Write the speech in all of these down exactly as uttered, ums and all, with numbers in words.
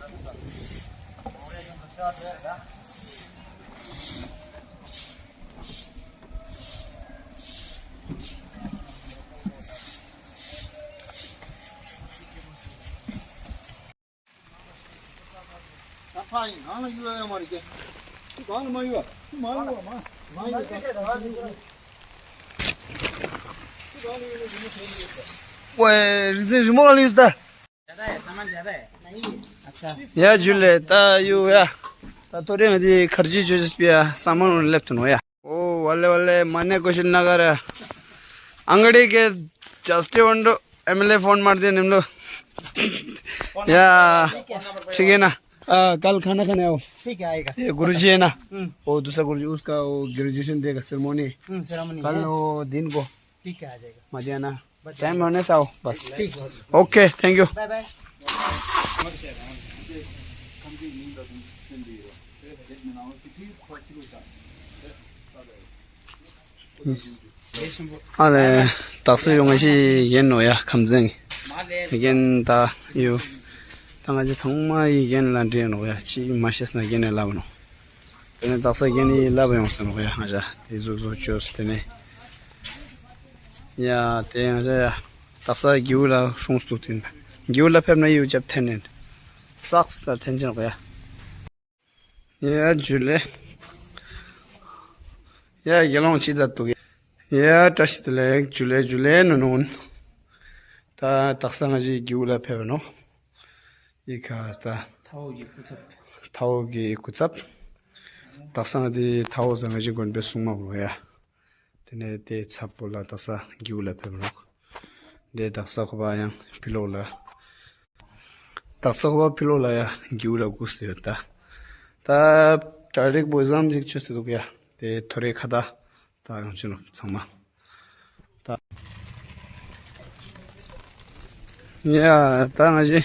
ད་ཕ་ཡིན་གང་ལ་གཡུག་ཡོད་མ་རེད་ཀྱེ། གང་ལ་མ་གཡུག་མ་གཡུག་མ་མ་གཡུག་ད། ཝེ་རིག་འཛིན་རི་མོ་ག་ལ་ཡོད་ད། ཡ་ཇུ་ལེ་ད་ཡུ་ཡ། ད་ཐོ་རེ་ང་དེ་ཁར་ཇི་ཇོ་ཇིས་པི་ཡ་ས་མ་ནོ་སླེབས་ཐུ་ནོ་ཡ། ओ वाले वाले माने कुछ ना कर। अंगड़ी के जस्ट वंडो एमएलए फोन मार दिया निम्न लोग। या ठीक है ना। आ, कल खाना खाने आओ। ठीक है, आएगा। ये गुरुजी है ना। हम्म। वो दूसरा गुरुजी, उसका वो ग्रेजुएशन देगा, सेरेमनी। हम्म, सेरेमनी कल है। वो दिन को। ठीक है, आ जाएगा। मध्यान्ह। टाइम होने से आओ बस। ठीक है। Okay, thank you. Bye bye. ཨ་ལས། དག་ས་ཡོང་ང་ཞིག་རྒན་ནོ་ཡ་ཁམས་བཟང་། རྒན་ད་ཡོ། ད་ང་ཅི་ཚང་མ་ཡི་རྒན་ལ་འདྲེ་ནོ་ཡ་ཅི་མ་ཤེས་ན་རྒན་ནས་ལབ་ནོ། དེ་ནས་དག་ས་རྒན་ཡི་ལབ་ཡོང་སོང་ནོ་ཡ་ང་ཅ་དེ་ཟུག་ཟུག་བཅོས་དེ་ནས། ཡ་དེ་ང་ཅ་ཡ། དག་ས་རྒྱུ་ལ་ཤོང་སྟུག་དེ་ན། རྒྱུ་ལ་ཕེབས་ན་ཡོ་རྒྱབ་འཐེན་ནས། སགས་ད་འཐེན་ཅན་གོ་ཡ། ཡ་ཇུ་ལེ། ཡ་དགེ་སློང་ཅི་ད་འདུག་ཡ་བཀྲ་ཤིས་བདེ་ལེགས་ཇུ་ལེ་ཇུ་ལེ་ནོ་ནོ། ད་དག་ས་ང་ཅི་རྒྱུ་ལ་ཕེབས་ནོ། ཡི་ཁ་ད། ཐའོ་གི་སྐུ་ཚབ། ཐའོ་གི་སྐུ་ཚབ། དག་ས་ང་ཅི་ཐའོ་ཟ་ང་ཅི་དགོན་པའི་སྲུང་མ་བོ་ཡ། དེ་ནས་དེ་ཚབ་པོ་ལ་དག་ས་རྒྱུ་ལ་ཕེབས་རོགས། དེ་དག་ས་ཁོ་པ་ཡང་ཕི་ལོག་ལ། དག་ས་ཁོ་པ་ཕི་ལོག་ལ་ཡ་རྒྱུ་ལ་སྒུག་སྟེ་ཡོད་ད། ད་གྲ་སྒྲིག་པོ་བཟང་ཅིག་བཅོས་ཏེ་འདུག་ཡ། དེ་ཐོ་རེ་ཁ་ད། ད་ཡང་ཅི་ནོ་ཚང་མ། ད། ཡ་ད་ང་ཅི་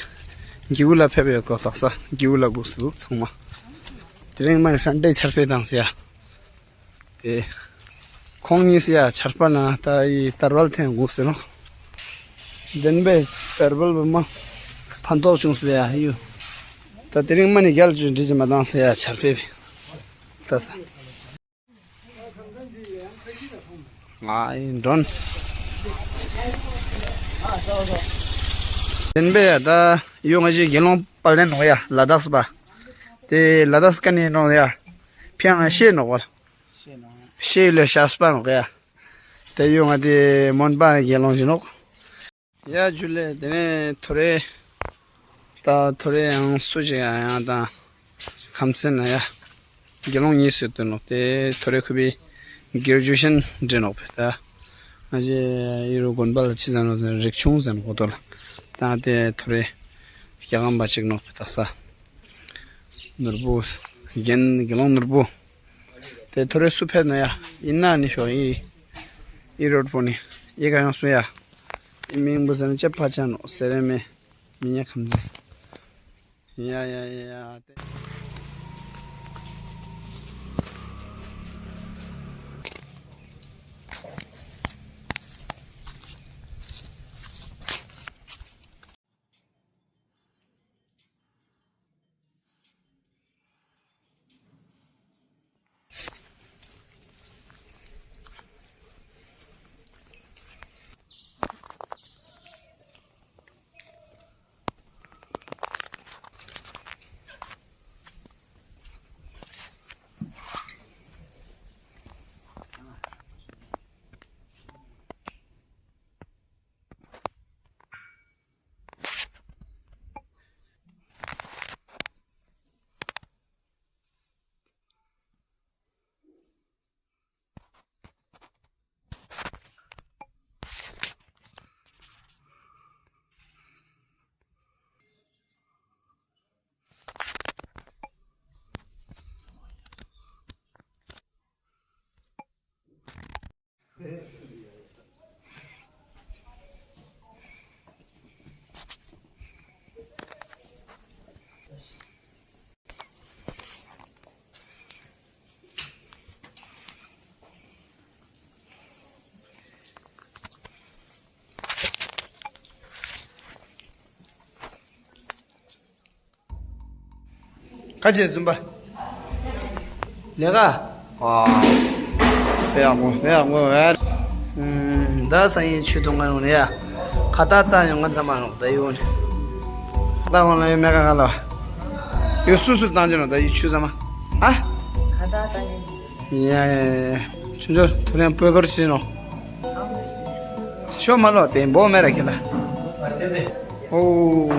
རྒྱུ་ལ་ཕེབས་ཡོད་གོ་དག་ས་རྒྱུ་ལ་སྒུག་སྟེ་འདུག་ཚང་མ། དེ་རིང་མ་ཧྲན་ཏེ་ཆར་པས་དང་ཟེ་ཡ། དེ། ཁོང་གཉིས་སུ་ཡ་ཆར་པ་ན་ད་ཡི་དར་བལ་འཐེན་དགོས་ཟེར་ནོ། བདེན་པའི་དར་བལ་བུ་མ། ཕན་ཐོགས་བྱུང་སུ་ཡ་ཡུ། ད་དེ་རིང་མ་ནི་རྒྱལ་ཅུ་འདྲི་ཅི་མ་དང་ཟེར་ཡ་ཆར་པས་བི། ད་ས། ང་ཡི་མགྲོན། བདེན་པའི་ཡ་ད་ཡུ་ང་ཞིག་དགེ་སློང་པ་ལེན་ནོ་ཡ་ལ་དྭགས་སུ་པ། དེ་ལ་དྭགས་སུ་ཀ་ནི་ནོ་ཡ། ཕྱང་ཤེས་ནོ་བ། ཤེས་ལས་ཤ་སྤ་ནོག་ཡ། དེ་ཡོང་ང་དེ་མོན་པ་དགེ་སློང་བཞིན་ནོག་ཡ་ཇུ་ལེ་དེ་ནས་ཐོ་རེ། ད་ཐོ་རེ་ཡང་སུ་ཅི་ཡང་དང་། ཁམས་ཚན་ན་ཡ། དགེ་སློང་གཉིས་སུ་སྟོན་ནོག་དེ་ཐོ་རེ་ཁུ་པའི་གེར་ཇུ་ཤན་འདྲེན་ནོག་པས་ད། ང་ཞེ་ཡི་རུ་དགོན་པ་ལ་ཅི་ཟེར་ནོག་ཟེར་རིག་ཆུང་ཟེར་ནོག་གོ་ཏོ་ལ། ད་དེ་ཐོ་རེ། སྐྱ་གམ་པ་ཅིག་ནོག་པས་ད་ས། ནོར་བུ། རྒན་དགེ་སློང་ནོར་བུ། དེ་ཐོ་རེ་སུ་ཕེབས་ན་ཡ། ཡིན་ན་ནི་ཤོག་ཡི། ཡི་རོད་པོ་ནི། ཡི་ག་ཡོང་སུ་ཡ། ཡི་མིང་པོ་ཟེར་ན་ཅེ་ཕ་ཅན་ནོ་སེ་རེ་མེ། མི་ཉ་ཁམ་ཟེ། ཡ་ཡ་ཡ་ཡ། ཁ་ཆེ་རྫུན་པ། ལས་ཀ། ཨ། དཔེ་ཡག་པོ་དཔེ་ཡག་པོ་ཨེ། ཨུམ། ད་སང་ཉིན་ཆུ་འཐུང་ག་ཡོང་ནས་ཡ། ཁ་བཏགས་བཏགས་ཡོང་ག་ཚང་མ་ནོག་ད་ཡོང་ནས། ད་འོང་ལ་ཡོད་མེད་ག་ག་ལ། ཡོད་སུ་སུ་བཏང་ཅི་ནོག་ད་ཡོད་ཆུ་ཚང་མ། ཨ། ཁ་བཏགས་བཏགས་ནས། ཡ་ཡ་ཡ། ཆུང་ཆུང་ཐུ་རེན་སྤོས་སྐོར་བྱེད་ནོག་ཤོ་མ་ལོ་དེ་འབོ་མེ་ར་ཁྱེད་ལ། ཨོ།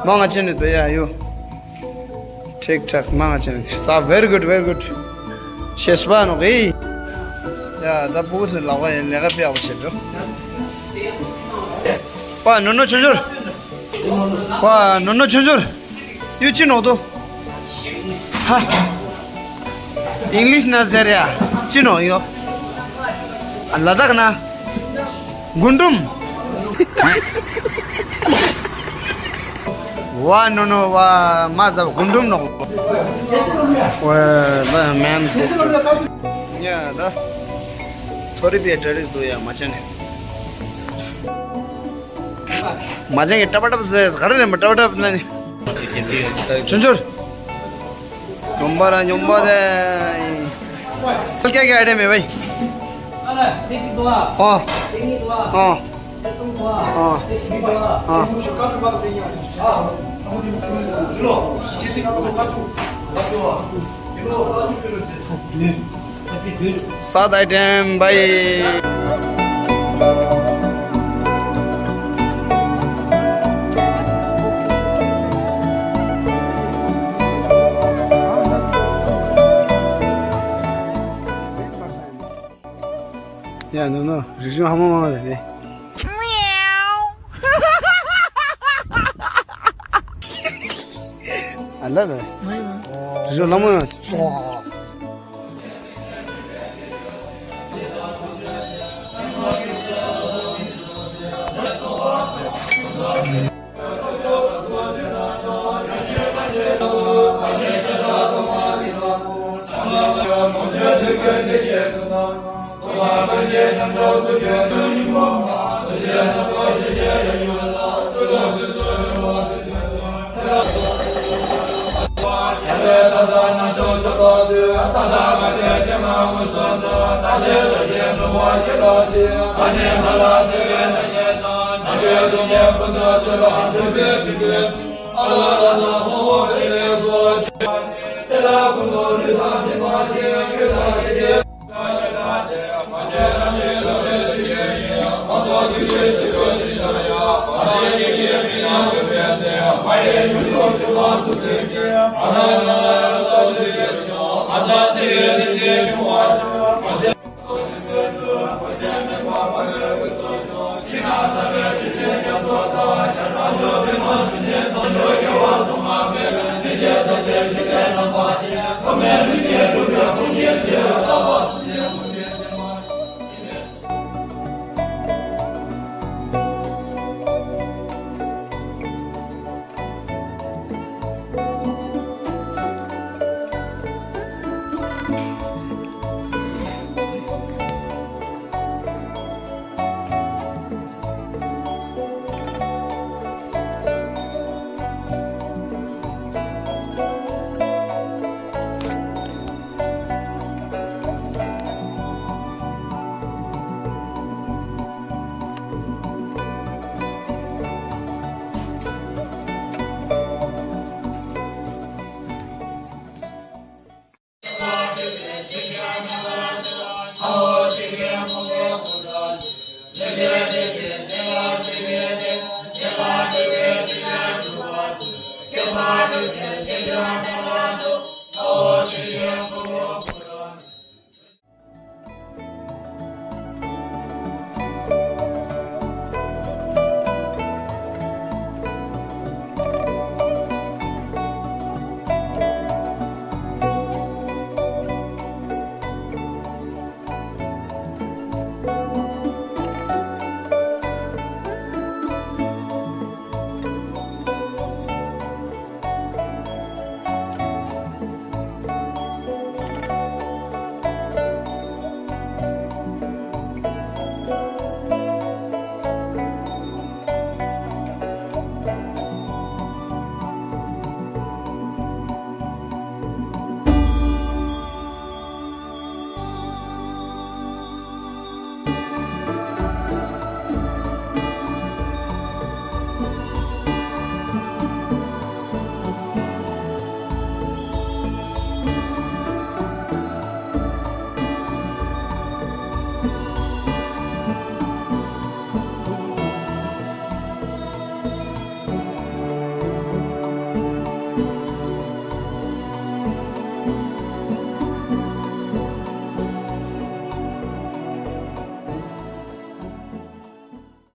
མང་ང་ཅན་ནི་དོ་ཡ་ཡོ། ཁྲིག་ཁྲག་མང་ང་ཅན་ནི་ས། Very good, very good. ཤེས་པ་ནོ་གི། ཡ་ད་བུ་ཚོ་ལག་པ་ཡ་ལས་ཀ་དཔེ་ཡག་པོ་བྱེད་འགྲོ། པ་ནོ་ནོ་ཆུང་ཆུང་། པ་ནོ་ནོ་ཆུང་ཆུང་། ཡུ་ཅི་ནོག་ཏོ། ཧ། ཨིང་ལིཤ་ན་ཟེར་ཡ། ཅི་ནོག་ཡོ། ཨ་ལ་དྭགས་ན། རྒུན་འབྲུམ། ཝ་ནོ་ནོ་ཝ་མ་ཟ་རྒུན་འབྲུམ་ནོག་ཝ་ཝ་མན་ཡ་ད། ཐོ་རི་པའི་གྲ་རིག་ཏུ་ཡ་མ་ཅན་ནི། མ་ཅན་གྱི་ཏྲ་པ་ཏྲ་པ་ཟེར་ག་རེ་རེད་མ་ཏྲ་པ་ཏྲ་པ་ན་ནི། ཆུང་ཆུང་། ཉོམ་པ་ར་ཉོམ་པ་དེ། ཀལ་ཀྱ་ཀྱ་ཨ་ཏེ་མེ་བའི། ཨ། ཨ། ཨ། ས་དའི་ཀྲེམ་བའི། ཡ་ནོ་ནོ་རིག་གཞུང་ཧ་མ་མ་རེད་ལེ། ཨ་ལ་ལ། རིག་གཞུང་ལ་མོ་ཡང་སོ།